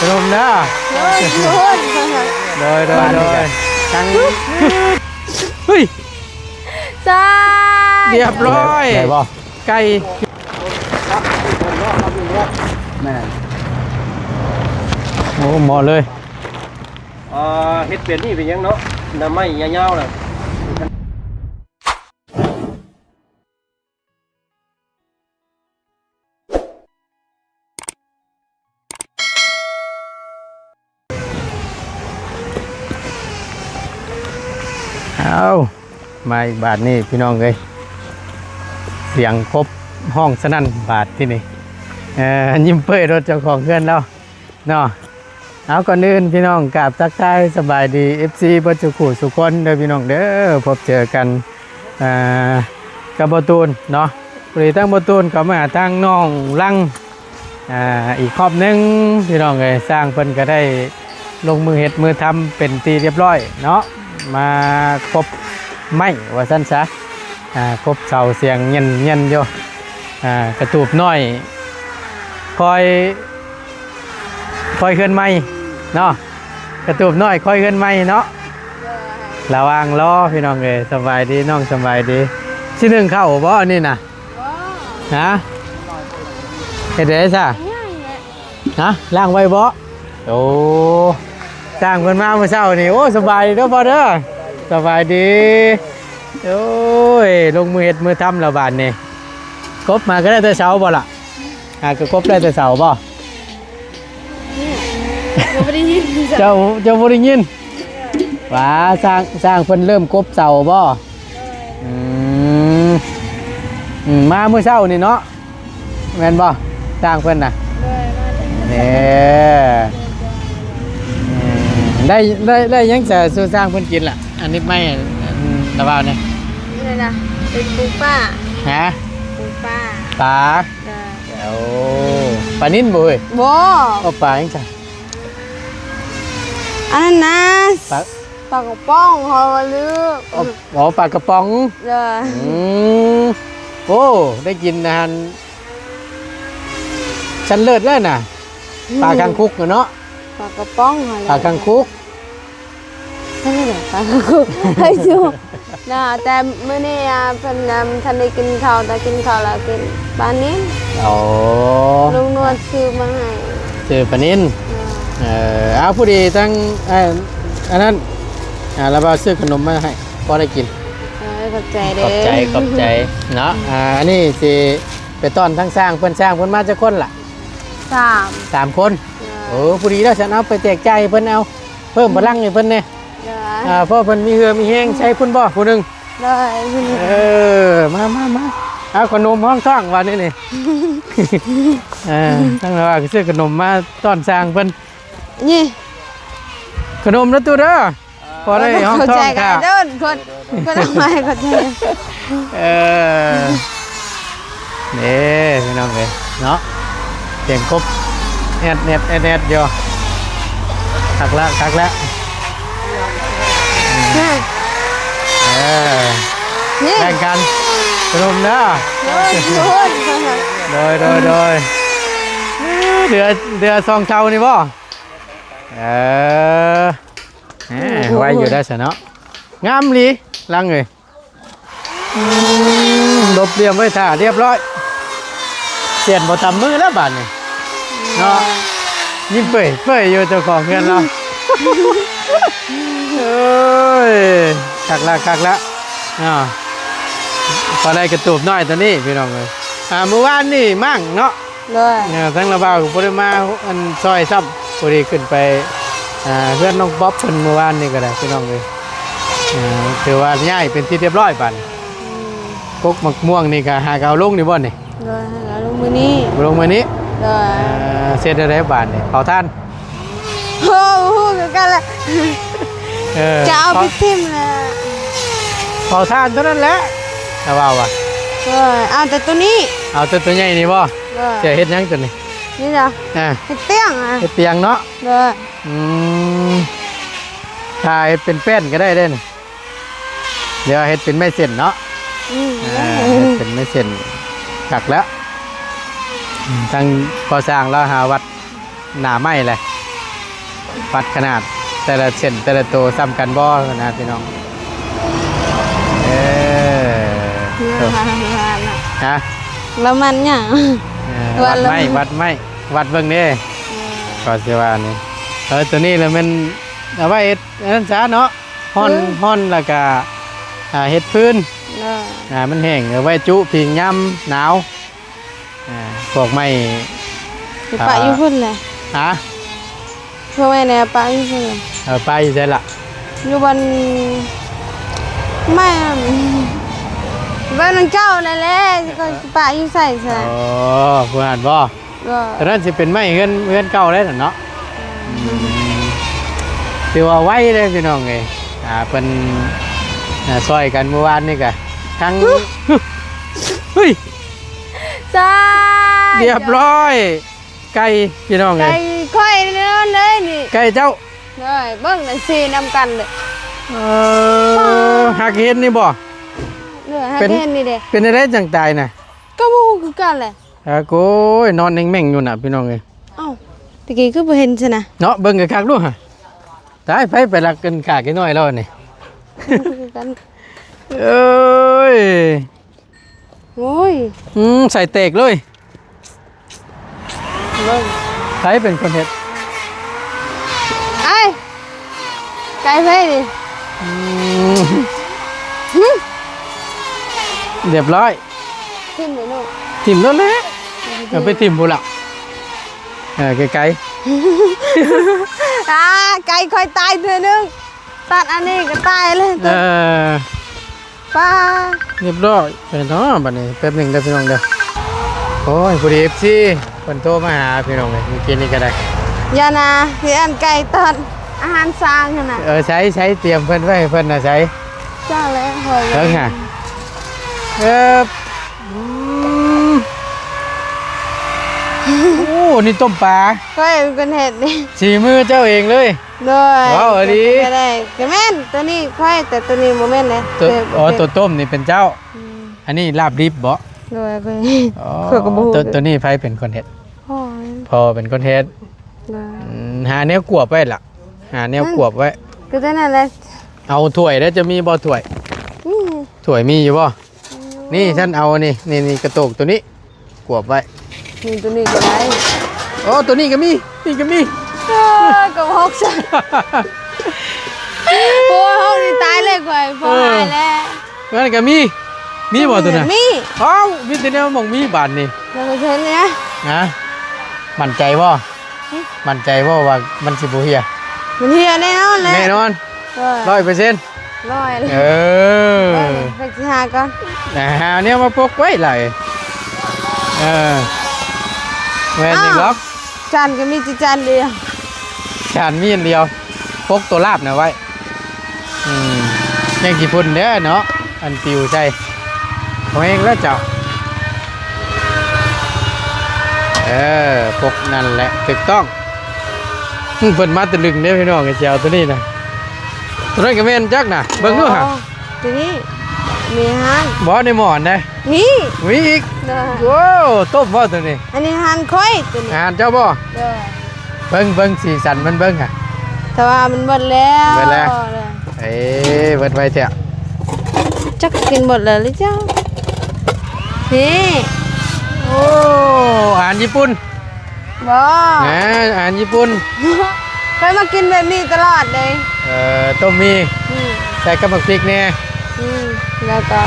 ขนมเด้อ โดย โดย โดย โดย โดย ทาง เฮ้ย ใช่ เรียบร้อย ได้บ่ ไก่ แม่น โอ้ เหมาะเลย อ่า เฮ็ดแบบนี้เป็นหยังเนาะ หน่อไม้ยาวๆน่ะ เอา มาอีกบาดนี้พี่น้องเอ้ย เสียงกบฮ้องสนั่นบาดที่นี่ เอ่อ ยิ้มเป้ยรถเจ้าของเฮือนแล้ว เนาะ เอา ก่อนอื่นพี่น้องกราบทักทายสบายดี เอฟซี เบิดสู่คู่สู่คนเด้อพี่น้องเด้อ พบเจอกัน อ่า กับบ่าวตูนเนาะ พอดีทางบ่าวตูนก็มาหาทางน้องลัง อ่า อีกรอบหนึ่งพี่น้องเอ้ย ช่างเพิ่นก็ได้ลงมือเฮ็ดมือทำเป็นที่เรียบร้อยเนาะ มาครบไม้ว่าซั่นซะ อ่า ครบเสาเสียงเย็นๆอยู่ อ่า กระตูบน้อย คอย คอยเฮือนใหม่เนาะ กระตูบน้อยคอยเฮือนใหม่เนาะ ระหว่างรอพี่น้องเอ้ย สบายดีน้อง สบายดี สินึ่งข้าวบ่อันนี้น่ะ บ่ ฮะ เฮ็ดได้ซะ ย่างแหละ ฮะ ล้างไว้บ่ โอ้ ช่างเพิ่นมามื้อเช้านี่ โอ้ สบายดีเด้อพ่อเด้อ สบายดี โอ้ย ลงมือเฮ็ดมือทำแล้วบาดนี้ กบมาก็ได้แต่เช้าบ่ล่ะ หากะกบได้แต่เช้าบ่ เจ้าบ่ได้ยิน เจ้า เจ้าบ่ได้ยิน ว่าช่าง ช่างเพิ่นเริ่มกบเช้าบ่ อืม อืม มามื้อเช้านี่เนาะ แม่นบ่ ช่างเพิ่นน่ะ เออ ได้ ได้ ได้หยังซะสู่ช่างเพิ่นกินล่ะ อันนี้ไม่ อันละว่าเนี่ย นี่นะ เป็นปูปลา ฮะ ปูปลา ปลา จ้ะ โอ้ ปลานิลบ่เฮ้ย บ่ เอาปลาหยังจ้ะ อันนั้นนะ ปลา ปลากระป๋อง เฮาลืม อ๋อ อ๋อ ปลากระป๋อง จ้ะ อืม โอ้ ได้กินอาหารชั้นเลิศแล้วน่ะ ปลาคังคุกน่ะเนาะ ปลากระป๋อง ปลาคังคุก ปลาคังคุก ให้สุ เนาะ แต่มื้อนี้อะ เพิ่นยังทันได้กินข้าว แต่กินข้าวแล้วกินปลานิล อ๋อ ลุงนวดซื้อมาให้ ซื้อปลานิล เนาะ เออ เอา พอดีทั้ง เอ่อ อันนั้น อ่า แล้วว่าซื้อขนมมาให้ พอได้กิน เออ ขอบใจเด้อ ขอบใจ ขอบใจ เนาะ อ่า อันนี้สิไปต้อนทั้งช่างเพิ่น ช่างเพิ่นมาจักคนล่ะ สาม สามคน เนาะ โอ้ พอดีแล้ว ฉันเอาไปแจกจ่ายให้เพิ่น เอา เพิ่มพลังให้เพิ่นแหน่ โดย อ่า เพราะเพิ่นมีเหื่อมีแฮง ใช้เพิ่นบ่ผู้หนึ่ง โดย เออ มา มา มา เอาขนมห้องท้องวันนี้นี่ เออ ทั้งว่าก็ซื้อขนมมาต้อนช่างเพิ่น นี่ ขนมนะตู้เด้อ พอได้ห้องท้อง ขอบใจกั ค่ะ เด้อ คน คนเอามาให้ ขอบใจ เออ นี่พี่น้องเอ้ยเนาะ เสียงกบแอดแอดแอดแอดอยู่ คักละ คักละ เออ นี่ แบ่งกันขนมเด้อ โดย โดย โดย โดย เหลือ เหลือสองเท่านี่บ่ เออ แหม โอ้โห ไวอยู่ได้ซะเนาะ งามอีหลี ลังเอ้ย อืม ลบเหลี่ยมไว้ท่าเรียบร้อย เสียนบ่ตำมือแล้วบาดนี้ เนาะ ยิ้มเปื่อยๆอยู่เจ้าของเฮือนเรา โอ้ย คักละ คักละ เนาะ พอได้กระตูบน้อยตัวนี้พี่น้องเอ้ย อ่า มื้อวานนี่มั่งเนาะ โดย เอ่อ ทั้งละบ่าวก็บ่ได้มาอันซอยซ้ำ พอดีขึ้นไป อ่า เฮือนน้องป๊อปเพิ่นเมื่อวานนี่ก็ได้พี่น้องเอ้ย อ่า ถือว่าย้ายเป็นที่เรียบร้อยบาดนี้ อืม กกมะม่วงนี่ก็หากเอาลงนี่บ่นี่ โดย หากเอาลงมื้อนี้ ลงมื้อนี้ โดย เอ่อ เสร็จแล้วได้บาดนี้ เผาถ่าน โอ้โห คือกันแหละ เออ จะเอาไปทิ่มแหละ เผาถ่านเท่านั้นแหละ ถ้าว่าว่ะ เออ เอาแต่ตัวนี้ เอาแต่ตัวใหญ่นี่บ่ เออ จะเฮ็ดหยังตัวนี้ นี่จ้ะ อ่า เฮ็ดเตียงอ่ะ เฮ็ดเตียงเนาะ เออ อืม ถ้าเฮ็ดเป็นแป้นก็ได้เด้นี่ เดี๋ยวเฮ็ดเป็นไม้เส้นเนาะ อืม อ่า เฮ็ดเป็นไม้เส้น คักแล้ว อืม ทั้งก่อสร้างแล้วหาวัดหน้าไม้เลย ວັດຂະໜາດແຕ່ລະເສັ້ນແຕ່ລະໂຕສ່ຳກັນບໍ່ນະພີ່ນ້ອງ. ເອີ ເອີ ຮະ? ລະມັນຫຍັງ? ເອີ ວັດໄມ້ ວັດໄມ້ ວັດເບິ່ງເດ້. ເອີ ກໍຊິວ່ານີ້ ເອີ ໂຕນີ້ລະແມ່ນເອົາໄວ້ເຮັດອັນນັ້ນຊະເນາະ. ຮ່ອນ ເອີ ຮ່ອນ ແລ້ວກະ ອ່າ ເຮັດຟືນ. ເອີ ອ່າ ມັນແຫ້ງ ເອົາໄວ້ຈຸພິງຍາມໜາວ. ອ່າ ພວກໄມ້ ໄປປະ ອ່າ ຢູ່ພຸ້ນແຫຼະ. ຮະ? ພວກໄມ້ແນວປະຢູ່ພຸ້ນແຫຼະ. ເອົາໄປຢູ່ໃສລະ? ຢູ່ບ່ອນ ໄມ້ ບ້ານເກົ່ານັ້ນແຫຼະ. ເອີ ກໍປະຢູ່ໃສຊະ? ອໍ ຜູ້ນັ້ນບໍ່? ກໍ ຕົວນັ້ນຊິເປັນໄມ້ເຮືອນ ເຮືອນເກົ່າແລ້ວເນາະ. ອືມ ອືມ ຖືວ່າໄວເດ້ພີ່ນ້ອງເອີຍ. ອ່າ ເພິ່ນ ອ່າ ຊ່ອຍກັນມື້ວານນີ້ກະທັງ ຫຶ ເຮີ້ຍ ສາ ລຽບຮ້ອຍ ໄກ່ພີ່ນ້ອງເອີຍ. ໄກ່ຂ້ອຍແນ່ນອນເລີຍນີ້ ໄກ່ເຈົ້າ. ເອີຍ ເບິ່ງນະ ຊີ້ນຳກັນເລີຍ. ເອີ ຫາກເຫັນນີ້ບໍ່? ເອີ ຫາກເຫັນນີ້ເດ້. ເປັນ ເປັນຈັ່ງໃດຈັ່ງຕາຍນະ? ກໍບໍ່ຮູ້ຄືກັນແຫຼະ. ອາ ໂກຍ ນອນແມ່ງໆຢູ່ນະພີ່ນ້ອງເອີຍ. ເອົ້າ ຕະກີ້ຄືບໍ່ເຫັນຊັ້ນນະ? ເນາະ ເບິ່ງຄັກໆດູຫະ. ຕາຍ ໃຜໄປລັກເງິນຂ້າກີ້ນ້ອຍລາວນີ້? ຄືກັນ. ເອີຍ ໂອ້ຍ ອືມ ໃສ່ແຕກເລີຍ. ເບິ່ງ ໃຜເປັນຄົນເຮັດ? ອ້າຍ ໄກ່ໃຜນີ້? ອືມ ຫຶ ລຽບຮ້ອຍ. ຖິ້ມໄປໂລດ ຖິ້ມໂລດແຫຼະ. ເອົາໄປຖິ້ມພຸ້ນລະ. ເອີ ໄກໆ. ອາ ໄກ່ຂ້ອຍຕາຍເທື່ອໜຶ່ງ ຕັດອັນນີ້ກໍຕາຍເລີຍ. ເອີ ປ້າ ລຽບຮ້ອຍໄປເນາະບັດນີ້. ແປັບໜຶ່ງເດີພີ່ນ້ອງເດີ. ໂອ້ຍ ພໍດີເອັຟຊີເພິ່ນໂທມາຫາພີ່ນ້ອງເອີຍ ມື້ກີ້ນີ້ກໍໄດ້. ຢ່ານະ ຊິອັນໄກ່ຕອນອາຫານຊ້າງຫັ້ນນະ. ເອີ ໃສ ໃສ ຕຽມເພິ່ນໄວ້ໃຫ້ເພິ່ນນະ ໃສ? ເຈົ້າແຫຼະ ເບິ່ງຫາ. ເອີ ອືມ ໂອ້ ນີ້ຕົ້ມປາ. ຂ້ອຍເປັນຄົນເຮັດນີ້ ສີມືເຈົ້າເອງເລີຍ. ໂດຍ ເວົ້າອີ່ຫຼີ. ກໍໄດ້ ກໍແມ່ນ ຕົວນີ້ຂ້ອຍ ແຕ່ຕົວນີ້ບໍ່ແມ່ນເດ້. ຕົວ ເປັນ ອໍ ຕົວຕົ້ມນີ້ເປັນເຈົ້າ. ອືມ ອັນນີ້ລາບດິບບໍ? ໂດຍ ຂ້ອຍ ອໍ ຂ້ອຍກໍບໍ່ຮູ້. ຕົວ ຕົວນີ້ໃຜເປັນຄົນເຮັດ? ພໍ່ ພໍ່ເປັນຄົນເຮັດ. ໂດຍ ອືມ ຫາແນວກວບໄວ້ລະ ຫາແນວກວບໄວ້. ກໍຕົວນັ້ນແຫຼະ. ເອົາຖ້ວຍເດີ ເຈົ້າມີບໍ່ຖ້ວຍ? ມີ ຖ້ວຍມີຢູ່ບໍ່? ນີ້ ນີ້ ຊັ້ນເອົານີ້ ນີ້ ນີ້ ກະໂຕກຕົວນີ້ ກວບໄວ້. ນີ້ ຕົວນີ້ກໍໄດ້. ໂອ້ ຕົວນີ້ກໍມີ ນີ້ກໍມີ. ເອີ ກໍຫົກຊັ້ນ. ໂອ້ຍ ຫົກນີ້ຕາຍເລີຍຂ້ອຍ ພໍຫາຍແລ້ວ. ເອີ ນັ້ນກໍມີ ມີບໍ່ຕົວນັ້ນ? ມີ. ອ້າວ ມີແຕ່ແນວໝ່ອງມີບາດນີ້. ແລ້ວກໍເຮັດແນວ ນະ ໝັ້ນໃຈບໍ່? ຫຶ ໝັ້ນໃຈບໍ່ວ່າມັນຊິບໍ່ເຫ່ຍ? ມັນເຫ່ຍແນ່ນອນແຫຼະ. ແນ່ນອນ. ເອີ ຮ້ອຍເປີເຊັນ. ຮ້ອຍ. ເອີ ໄປຊິຫາກ່ອນ ຫາແນວມາປົກໄວ້ຫຼາຍ. ເອີ ແມ່ນອີກດອກ. ອ້າວ ຈານກໍມີແຕ່ຈານດຽວ. ຈານມີອັນດຽວ ປົກຕົວລາບນະໄວ້. ອືມ ແມງຂີ້ຝຸ່ນເດ້ເນາະ ອັນປິວໃສ່. ພໍແຮງແລ້ວເຈົ້າ. ເອີ ປົກນັ້ນແຫຼະ ຖືກຕ້ອງ. ເພິ່ນມາແຕ່ລຶງເດ້ພີ່ນ້ອງ ໄອ້ແຈວຕົວນີ້ນະ. ຕົວນັ້ນກໍແມ່ນຈັກນະ ເບິ່ງດູຫາ. ໂອ້ ຕົວນີ້ມີຫານ. ບໍ່ ໃນໝໍ້ນະ ມີ ມີອີກ. ໂອ້ ຕົ້ມບໍ່ຕົວນີ້? ອັນນີ້ຫານຂ້ອຍຕົວນີ້. ຫານເຈົ້າບໍ່? ໂດຍ. ເບິ່ງ ເບິ່ງສີສັນມັນເບິ່ງຫາ. ແຕ່ວ່າມັນເບິດແລ້ວ. ເບິດແລ້ວ. ເອີ ເບິດໄວແທ້. ຈັກກິນເບິດແລ້ວຫຼືເຈົ້າ. ນີ້ ໂອ້ ອາຫານຍີ່ປຸ່ນ. ບໍ່ ອາ ອາຫານຍີ່ປຸ່ນ. ຂ້ອຍມາກິນແບບນີ້ຕະຫຼອດເດ້. ເອີ ຕົ້ມໝີ່ ອືມ ໃສ່ກັບໝາກພິກແດ່. ອືມ ແລ້ວກໍ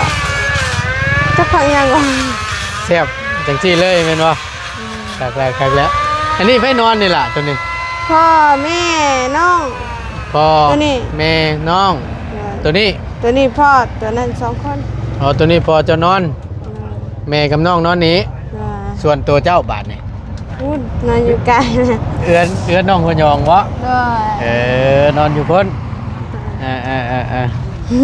ຈັກຜັກຫຍັງ. ແຊບຈັ່ງຊີ້ເລີຍແມ່ນບໍ່? ອືມ ຄັກແລ້ວ ຄັກແລ້ວ. ອັນນີ້ໃຜນອນນີ້ລະ ຕົວນີ້? ພໍ່ ແມ່ ນ້ອງ. ພໍ່ ຕົວນີ້ ແມ່ ນ້ອງ. ໂດຍ ຕົວນີ້ ຕົວນີ້ພໍ່ ຕົວນັ້ນສອງຄົນ. ອໍ ຕົວນີ້ພໍ່ເຈົ້ານອນ. ໂດຍ ແມ່ກັບນ້ອງນອນນີ້. ໂດຍ ສ່ວນຕົວເຈົ້າບາດນີ້? ພຸ້ນ ນອນຢູ່ໄກນະ. ເຮືອນ ເຮືອນນ້ອງຫົວຫຍອງບໍ? ໂດຍ ເອີ ນອນຢູ່ພຸ້ນ. ໂດຍ ອ່າໆ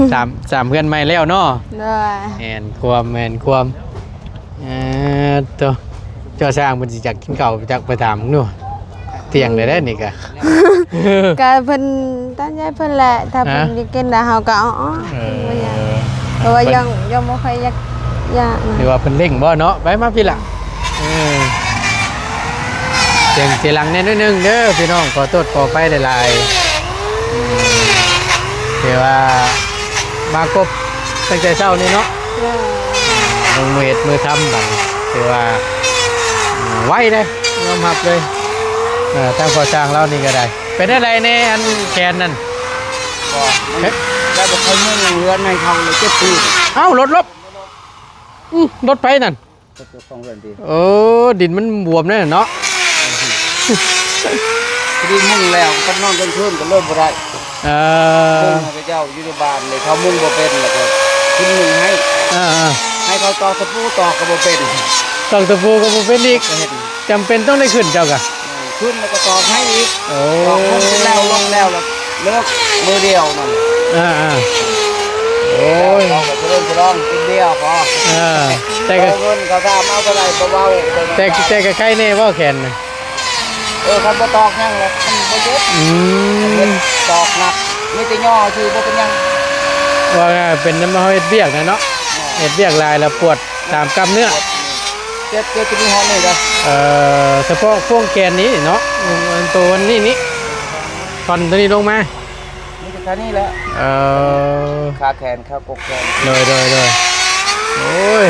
ໆໆ ສາມ ສາມເຮືອນໃໝ່ແລ້ວເນາະ. ໂດຍ ແມ່ນຄວາມ ແມ່ນຄວາມ. ເອີ ໂຕ ເຈົ້າຊ່າງເພິ່ນຊິຢາກກິນເຂົ້າ ຈັກໄປຖາມເບິ່ງດູ. ທ່ຽງໄດ້ແລ້ວນີ້ກະ ກະເພິ່ນຕາມໃຈເພິ່ນແຫຼະ ຖ້າເພິ່ນ ຮະ ຢາກກິນແລ້ວເຮົາກໍເອົາອອກ. ເອີ ບໍ່ຫຍັງ ເພາະວ່າຍັງ ຍັງບໍ່ຄ່ອຍຢາກ ຢາກນະ ຫຼືວ່າເພິ່ນເລັ່ງບໍ່ເນາະ. ໄປມາພີ້ລະ. ເອີ ໂຕ ສຽງ ສຽງດັງແດ່ໜ້ອຍໜຶ່ງເດີພີ່ນ້ອງ ຂໍໂທດຂໍອະໄພຫຼາຍໆ. ອືມ ຖືວ່າມາກົບຕັ້ງແຕ່ເຊົ້ານີ້ເນາະ ລົງມືເຮັດມືທຳບັດນີ້ ຖືວ່າ ອືມ ໄວເດ້ ຍອມຮັບເລີຍ. ເອີ ທາງພໍ່ຊ່າງລາວນີ້ກໍໄດ້ ເປັນຈັ່ງໃດແດ່ ອັນແຂນນັ້ນ? ບໍ່ ມັນໄດ້ບໍ່ຄ່ອຍເມືອເຮືອນໃຫ້ເຂົາເລີຍ ເຈັບຕີນ. ເອົ້າ ລົດລົບ ອືມ ລົດໃຜນັ້ນ? ເຈົ້າຂອງເຮືອນຕິ? ໂອ້ ດິນມັນບວມແນ່ເນາະ. ພໍດີມຸງແລ້ວ ຄັນນອນກາງຄືນກໍເລີຍບໍ່ໄດ້. ເອີ ມຸງໃຫ້ເຂົາເຈົ້າຢູ່ໃນບ້ານນີ້ ເຂົາມຸງບໍ່ເປັນ ແລ້ວກໍຂຶ້ນມຸງໃຫ້. ເອີໆ ໃຫ້ເຂົາຕອກຕະປູ ຕອກກໍບໍ່ເປັນ ຕອກຕະປູກໍບໍ່ເປັນອີກ ບໍ່ເປັນ. ຈຳເປັນຕ້ອງໄດ້ຂຶ້ນເຈົ້າກະ? ເອີ ຂຶ້ນແລ້ວກໍຕອກໃຫ້ອີກ. ໂອ້ ຕອກມຸງແລ້ວລົງແລ້ວ ແລ້ວເລີກມື້ດຽວນັ້ນ. ອ່າໆ ໂອ້ຍ ເອົາໄປສະເຫຼີມສະຫຼອງກິນເບຍພໍ. ເອີ ແຕ່ກໍ ເອົາເງິນເຂົາຖາມເອົາເທົ່າໃດບໍ່ເວົ້າ. ແຕ່ ແຕ່ກໍໄຄແນ່ບໍ່ແຂນນະ? ເອີ ຄັນບໍ່ຕອກຫຍັງແລ້ວມັນບໍ່ເຈັບ. ອືມ ຕອກໜັກ ມີແຕ່ຍໍຊື່ບໍ່ເປັນຫຍັງ. ວ່າເປັນນຳເຮົາເຮັດວຽກນະເນາະ ເຮັດວຽກຫຼາຍແລ້ວປວດ ຕາມກ້າມເນື້ອ ເຈັບ ເຈັບທີ່ຮອດນີ້ເດີ. ເອີ ສະເພາະພວງແຂນນີ້ເນາະ ໂຕນີ້ນີ້ ທ່ອນໂຕນີ້ລົງມາ ມີແຕ່ທ່ານີ້ແຫຼະ. ເອີ ຂາແຂນ ຂາກົກແຂນ. ໂດຍ ໂດຍ ໂດຍ. ໂອ້ຍ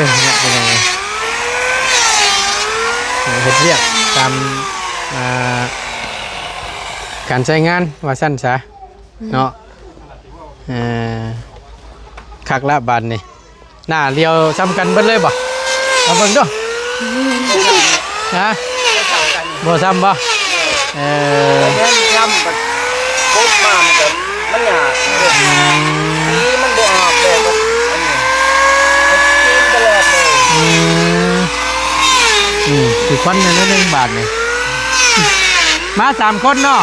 ເຮັດວຽກຕາມ ອ່າ ການໃຊ້ງານວ່າຊັ້ນຊະເນາະ. ເອີ ຄັກລະບາດນີ້ ໜ້າລຽວສ່ຳກັນເບິດເລີຍບໍ່? ມາເບິ່ງດູ. ຮະ? ບໍ່ສ່ຳບໍ່? ເອີ ບໍ່ສ່ຳບໍ່? ເອີ ບໍ່ແມ່ນສ່ຳ ບັດກົບມາມັນກໍມັນຍາກ. ອືມ ສີມັນບໍ່ອອກແບບວ່າອັນນີ້ ມັນຕີນຕະຫຼອດເລີຍ. ອືມ ອືມ ຊິຄວັນໜ້ອຍໜຶ່ງບາດນີ້ ມາສາມຄົນເນາະ.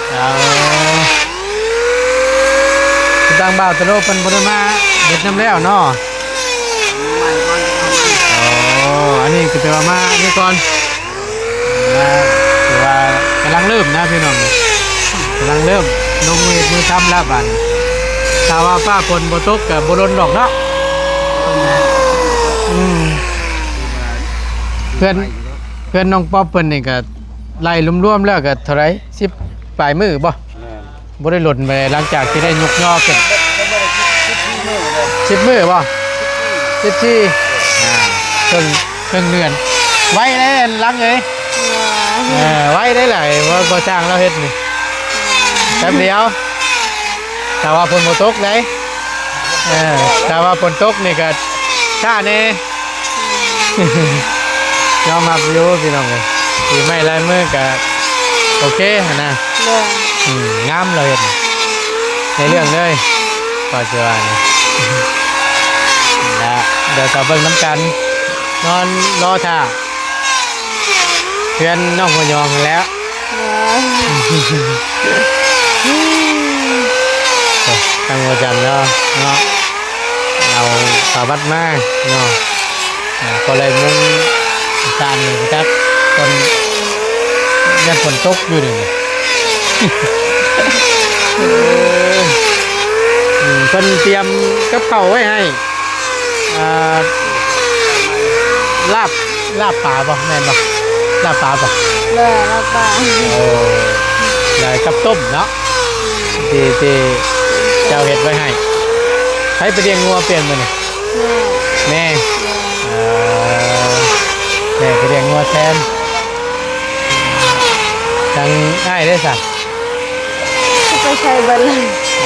ເອີ ທາງບ່າວຕະໂລເພິ່ນບໍ່ໄດ້ມາເຮັດນຳແລ້ວເນາະ. ໂອ້ ອັນນີ້ກໍຖືວ່າມານີ້ກ່ອນ ມາ ຖືວ່າກຳລັງເລີ່ມນະພີ່ນ້ອງ ກຳລັງເລີ່ມລົງມືເຮັດມືທຳລະບາດນີ້. ຖ້າວ່າຟ້າຝົນບໍ່ຕົກກໍບໍ່ດົນດອກເນາະ. ອືມ ເພື່ອນ ເພື່ອນນ້ອງປັອບເພິ່ນນີ້ກໍໄລ່ລວມໆແລ້ວກໍເທົ່າໃດ ສິບປາຍມື້ບໍ່? ແມ່ນ ບໍ່ໄດ້ດົນປານໃດ ຫຼັງຈາກທີ່ໄດ້ຍົກຍໍຂຶ້ນ. ສິບມື້ບໍ່? ສິບສີ່ ອ່າ ເຄິ່ງ ເຄິ່ງເດືອນ ໄວເດ້ຫຼັງເອີຍ. ເອີ ໄວໄດ້ຫຼາຍ ບໍ່ ບໍ່ຊ່າງລາວເຮັດນີ້ ແປັບດຽວ. ຖ້າວ່າຝົນບໍ່ຕົກເດ້ ເອີ ຖ້າວ່າຝົນຕົກນີ້ກໍຊ້າແດ່. ຍອມຮັບຢູ່ພີ່ນ້ອງເອີຍ ສີໄມ້ລາຍມືກະໂອເຄຫັ້ນນະ. ໂດຍ ອືມ ງາມລາວເຮັດໃນເລື່ອງເລີຍ ກໍຊິວ່ານະ. ລະດຽວກໍເບິ່ງນຳກັນ ນອນລໍຖ້າເພື່ອນນ້ອງຫົວຍອງຫັ້ນແຫຼະ. ໂອ້ຍ ໂອ້ ທາງບໍ່ຈັນເນາະ ເນາະ ເອົາຜ້າບັດມາເນາະ ອ່າ ກໍໄດ້ມຸງສ້າງນີ້ຈັກຄົນ ຍັງຝົນຕົກຢູ່ນີ້. ເອີ ອືມ ເພິ່ນຕຽມກັບເຂົ້າໄວ້ໃຫ້ ອ່າ ລາບ ລາບປາບໍ່ ແມ່ນບໍ່? ລາບປາບໍ່? ແມ່ນ ລາບປາ. ໂອ້ ແລ້ວກັບຕົ້ມເນາະ ທີ່ ທີ່ເຈົ້າເຮັດໄວ້ໃຫ້. ໃຜໄປລ້ຽງງົວປ່ຽນມື້ນີ້? ແມ່ ແມ່ ເອີ ແມ່ໄປລ້ຽງງົວແທນ. ທາງອ້າຍເດ້ຊະ? ເຂົາໄປໃສເບິດລະ?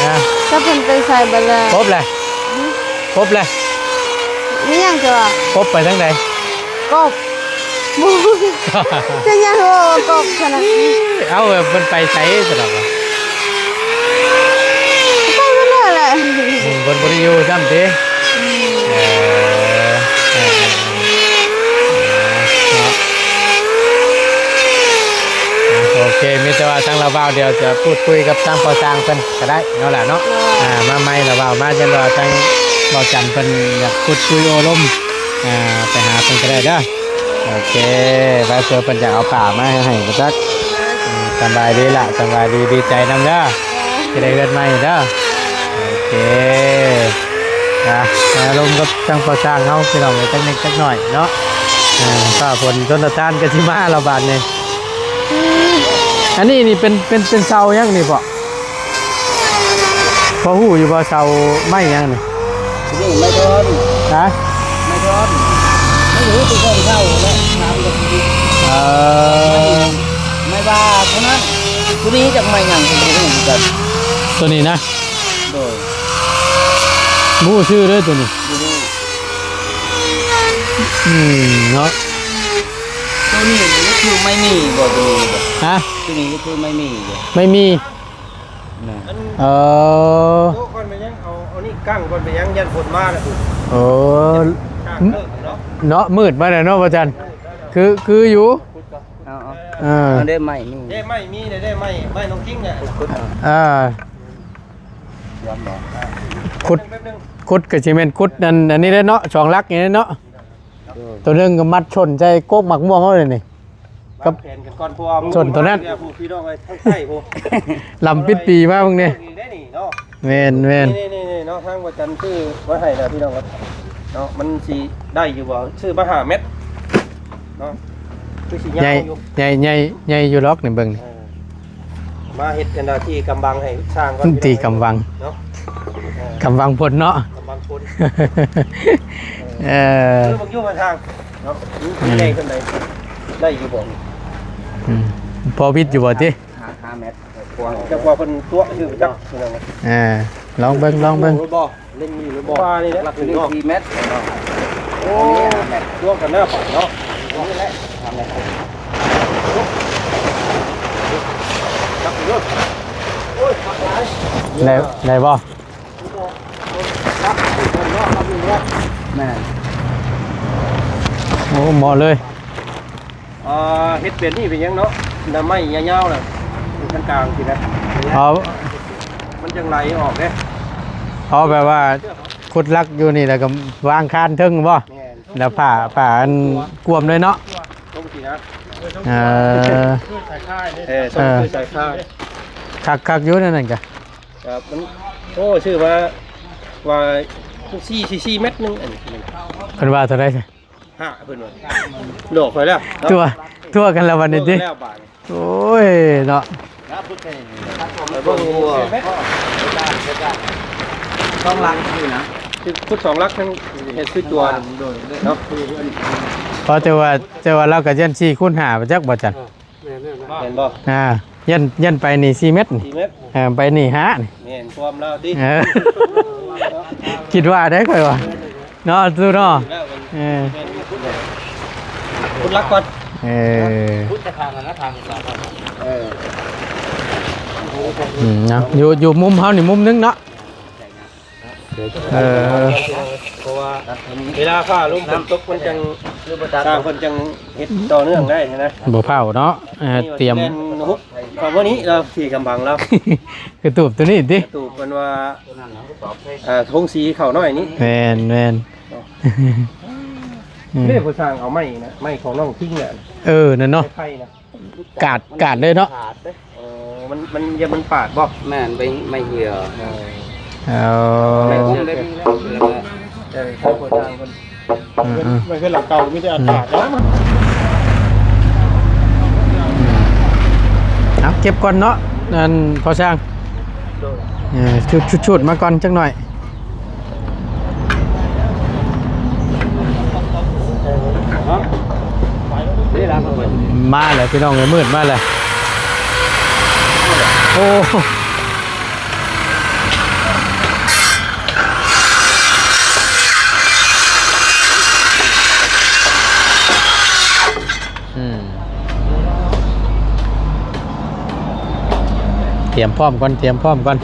ຮະ? ຈັກເພິ່ນໄປໃສເບິດລະ? ຄົບແຫຼະ? ຫຶ? ຄົບແຫຼະ? ມີຫຍັງຈະວ່າ? ຄົບໄປທາງໃດ? ກົບ ຈະຍັງເວົ້າວ່າກົບຊັ້ນນະ. ເອົ້າ ເພິ່ນໄປໃສຊັ້ນດອກ? ໄປເບິດແລ້ວແຫຼະ. ອືມ ເພິ່ນບໍ່ໄດ້ຢູ່ຊ້ຳຕິ? ອືມ ເອີ ເອີ ເນາະ ໂອເຄ ມີແຕ່ວ່າທາງລາວບ່າວດຽວຈະພູດຄຸຍກັບທາງພໍ່ຊ່າງເພິ່ນກໍໄດ້ເນາະຫຼານເນາະ. ໂດຍ ອ່າ ມາໃໝ່ລາວບ່າວມາ ຢ້ານວ່າທາງບ່າວຈັນເພິ່ນຢາກພູດຄຸຍໂອ້ລົມ ອ່າ ໄປຫາເພິ່ນກໍໄດ້ເດີ. ໂອເຄ ໄວ້ເພື່ອເພິ່ນຢາກເອົາຜ້າມາໃຫ້ ໃຫ້ບໍ່ຈັກ. ໂດຍ ອືມ ສະບາຍດີລະ ສະບາຍດີ ດີໃຈນຳເດີ ໂດຍ ທີ່ໄດ້ເຮືອນໃໝ่ເດີ. ໂອເຄ ອ່າ ມາລົມກັບທາງພໍ່ຊ່າງເຮົາ ພີ່ນ້ອງເອີຍ ຈັກນິດຈັກໜ້ອຍເນາະ. ອ່າ ຟ້າຝົນຊົນລະທານກໍຊິມາແລ້ວບາດນີ້. ອັນນີ້ນີ້ເປັນ ເປັນ ເປັນເສົາຫຍັງນີ້ພໍ່? ພໍຮູ້ຢູ່ບໍ່ ເສົາໄມ້ຫຍັງນີ້? ນີ້ໄມ້ທ່ອນ. ຮະ? ໄມ້ທ່ອນ. ໄມ້ຫຍັງ ເປັນຂອງເຊົ່າແຫຼະ ຖາມກໍຄື ເອີ ໄມ້ວ່າເທົ່ານັ້ນ. ໂຕນີ້ຈັກໄມ້ຫຍັງ ເພິ່ນບໍ່ຮູ້ຄືກັນ ໂຕນີ້ນະ. ໂດຍ. ບໍ່ຮູ້ຊື່ເດີໂຕນີ້. ບໍ່ຮູ້. ອືມ ເນາະ. ໂຕນີ້ຄືໄມ້ໝີ່ບໍ່? ໂຕນີ້ບໍ່? ຮະ? ໂຕນີ້ຄືໄມ້ໝີ່ບໍ່? ໄມ້ໝີ່. ແມ່ນ. ເອີ ໂຕະກ່ອນໄປຍັງ ເອົາ ເອົານີ້ກັ້ງກ່ອນໄປຍັງ ຢ້ານຝົນມາແລ້ວ. ໂອ້ ກ້າງເກີບເນາະ ເນາະ ມືດມາແລ້ວເນາະ ພະອາຈານ. ຄື ຄືຢູ່ ເອົາ ເອົາ ເອີ ເດ້ໄມ້ມີ ເດ້ໄມ້ມີ ເດ້ໄມ້ ໄມ້ນ້ອງຄິງແຫຼະ. ອ່າ ຂຸດ ແປັບໜຶ່ງ ຂຸດກໍຊິແມ່ນຂຸດອັນ ອັນນີ້ແຫຼະເນາະ ສອງຫຼັກນີ້ແຫຼະເນາະ. ໂຕໜຶ່ງກໍມັດຊົນໃສ່ກົກໝາກມ່ວງເຮົານີ້ ກັບແຜນກັນກ່ອນ ເພາະວ່າຊົນໂຕນັ້ນ ຜູ້ພີ່ນ້ອງເອີຍ ທາງໃຕ້ພຸ້ນ ລຳປິດປີມາເບິ່ງນີ້ ນີ້ເດ້ນີ້ເນາະ. ແມ່ນໆ ນີ້ໆໆເນາະ ທາງບໍ່ຈັນຊື້ມາໃຫ້ແລ້ວພີ່ນ້ອງເນາະ. ມັນຊິໄດ້ຢູ່ບໍ່? ຊື້ມາຫ້າແມັດເນາະ ຄືຊິຍາວຢູ່ ໃຫຍ່ ໃຫຍ່ ໃຫຍ່ ໃຫຍ່ຢູ່ດອກນີ້ເບິ່ງນີ້. ເອີ ມາເຮັດອັນນາທີ່ກຳບັງໃຫ້ຊ່າງກ່ອນ ຕີກຳບັງເນາະ. ເອີ ກຳບັງພົນເນາະ ກຳບັງພົນ. ເອີ ເອີ ເບິ່ງຢູ່ວ່າຊ່າງເນາະ ມີແຮງສ່ຳໃດ ໄດ້ຢູ່ບໍ່? ອືມ ພໍວິດຢູ່ບໍ່ຕິ? ຫ້າ ຫ້າແມັດ ກວ້າງ ຈັກວ່າເພິ່ນຕົວະຊື່ຈັກ. ອ່າ ລອງເບິ່ງ ລອງເບິ່ງ ເຫຼັ້ງຢູ່ຫຼືບໍ່? ວ່ານີ້ແຫຼະ ຫຼັກໜຶ່ງເນາະ ສີ່ແມັດ. ໂອ້ ອັນນີ້ຫ້າແມັດ ລວມກັນແລ້ວເນາະ ນີ້ແຫຼະ ຫ້າແມັດ. ໂອ້ຍ ໄດ້ ໄດ້ບໍ່? ແມ່ນ. ໂອ້ ເໝາະເລີຍ. ອ່າ ເຮັດແບບນີ້ເປັນຫຍັງເນາະ ດາໄມ້ຍາວໆນະ ຢູ່ກາງໆຊີ້ນະ ເອົາ ມັນຈັ່ງໄຫຼອອກເດ້. ເອົາແບບວ່າຂຸດຫຼັກຢູ່ນີ້ ແລ້ວກໍວາງຄານເທິງບໍ່? ແມ່ນ. ແລ້ວຜ້າ ຜ້າອັນກວມເລີຍເນາະ ລົງຊີ້ນະ. ເອີ ເອີ ເອີ ຄືສາຍຄານ ຄັກໆຢູ່ນັ້ນກະ ຄັບ ມັນ ໂອ້ ຊື່ວ່າ ວ່າສີ່ ສີ່ ສີ່ແມັດໜຶ່ງ ອັນນີ້ ເພິ່ນວ່າເທົ່າໃດ? ຫ້າ ເພິ່ນວ່າ ດອກຂ້ອຍແລ້ວ ຕົວ ຕົວກັນແລ້ວບັດນີ້ຕິ ຕົວກັນແລ້ວບາດນີ້. ໂອ້ຍເນາະ ໄປເບິ່ງຢູ່ ສອງຫຼັກຢູ່ນະ ຄື ຄຸດສອງຫຼັກ ທັງເຮັດຄືຕົວເນາະ. ເພາະແຕ່ວ່າ ແຕ່ວ່າລາວກໍຢ້ານສີ່ຄູນຫ້າ ບໍ່ຈັກບໍ່ຈັນ. ແມ່ນແລ້ວນະ ແມ່ນບໍ່? ອ່າ ຢ້ານ ຢ້ານໄປນີ້ສີ່ແມັດ ສີ່ແມັດ ເອີ ໄປນີ້ຫ້ານີ້ ແມ່ນຄວາມລາວຕິ. ເອີ ຄິດວ່າໄດ້ຂ້ອຍວ່າເນາະ ຕູ້ເນາະ. ເອີ ແມ່ນ ຄຸດຫຼັກກ່ອນ ເອີ ຄຸດຈະຂ້າງນັ້ນນະ ຂ້າງນີ້ກ່ອນ. ເອີ ອືມ ເນາະ ຢູ່ ຢູ່ມຸມເຮົານີ້ມຸມໜຶ່ງເນາະ. ເອີ ເພາະວ່າເວລາຟ້າລົມຝົນຕົກມັນຈັ່ງ ຊ່າງເພິ່ນຈັ່ງເຮັດຕໍ່ເນື່ອງໄດ້ນະ ບໍ່ເຜົາເນາະ. ເອີ ຕຽມ ແມ່ນ ຮຸບເຂົ້າມື້ນີ້ລາວທີ່ກຳບັງລາວ ກະຕູບໂຕນີ້ຕິ ກະຕູບເພິ່ນວ່າ ອ່າ ໂຮງສີເຂົ້ານ້ອຍນີ້. ແມ່ນໆ ເດ້ ຜູ້ຊ່າງເອົາໄມ້ນະ ໄມ້ຂອງນ້ອງຄິງນະ. ເອີ ນັ້ນເນາະ ໄມ້ໄຜ່ນະ. ກາດ ກາດເລີຍເນາະ ຂາດເດ້. ເອີ ມັນ ມັນ ຢ່າມັນປາດບໍ່? ແມ່ນ ໄມ້ ໄມ້ເຫື່ອ. ເອີ ເອີ ໄມ້ຫົວເລັບ ແລ້ວກໍ ເອີ ທາງຄົນທາງຄົນ ອືມໆ ມັນຄືຫຼັງເກົ່າ ມີແຕ່ອາກາດເນາະ. ເອົາເກັບກ່ອນເນາະ ອັນພໍ່ຊ່າງ. ເອີ ຊຸດໆໆ ມາກ່ອນຈັກໜ່ອຍ. ມາແລ້ວພີ່ນ້ອງເອີຍ ມືດມາແລ້ວ. ໂອ້ ອືມ ຕຽມພ້ອມກ່ອນ ຕຽມພ້ອມກ່ອນ.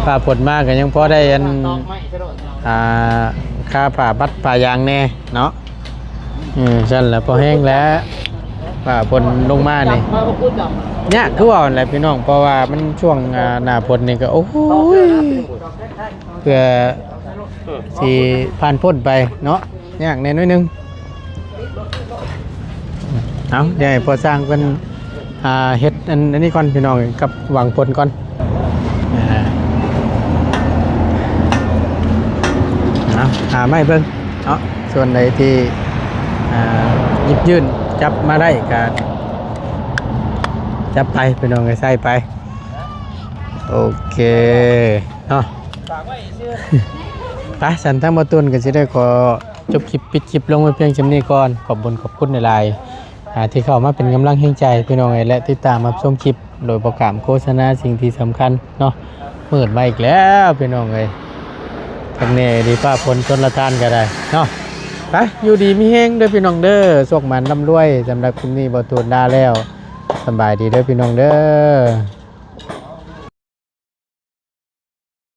ຟ້າຝົນມາກໍຍັງພໍໄດ້ອັນ ອ່າ ຄາຜ້າບັດຜ້າຢາງແດ່ເນາະ. ເອີ ຊັ້ນລະພໍແຮງແລ້ວ ຟ້າຝົນລົງມານີ້ ຍາກຄືເວົ້າຫັ້ນແຫຼະພີ່ນ້ອງ ເພາະວ່າມັນຊ່ວງ ອ່າ ໜ້າຝົນນີ້ກໍ ໂອ້ຍ ເພື່ອຊິຜ່ານພົ້ນໄປເນາະ ຍາກແດ່ໜ້ອຍໜຶ່ງ. ເອົາ ດຽວໃຫ້ພໍ່ຊ່າງເພິ່ນ ອ່າ ເຮັດອັນ ອັນນີ້ກ່ອນພີ່ນ້ອງ ກັບຫວັງຜົນກ່ອນ. ອ່າ ເອົາ ຫາໄມ້ເບິ່ງເນາະ ສ່ວນໃດທີ່ ອ່າ ຫຍິບຍື່ນຈັບມາໄດ້ກະ ເ ຈັບໄປພີ່ນ້ອງເອີຍ ໃສ່ໄປ. ໂອເຄເນາະ ໄປຊັ້ນ ທາງບ່າວຕູນກໍຊິໄດ້ຂໍຈົບຄລິບ ປິດຄລິບລົງໄວ້ພຽງສ່ຳນີ້ກ່ອນ. ຂອບບຸນຂອບຄຸນຫຼາຍໆ ອ່າ ທີ່ເຂົ້າມາເປັນກຳລັງແຮງໃຈພີ່ນ້ອງເອີຍ ແລະ ຕິດຕາມຮັບຊົມຄລິບ ໂດຍບໍ່ຂ້າມໂຄສະນາ. ສິ່ງທີ່ສຳຄັນເນາະ ມືດມາອີກແລ້ວພີ່ນ້ອງເອີຍ ຄັກແນ່ດີ ຟ້າຝົນຊົນລະທານກໍໄດ້ເນາະ. ໄປ ຢູ່ດີມີແຮງເດີພີ່ນ້ອງເດີ ໂຊກໝານລ່ຳລວຍ. ສຳລັບຄລິບນີ້ ບ່າວຕູນລາແລ້ວ ສະບາຍດີເດີພີ່ນ້ອງເດີ.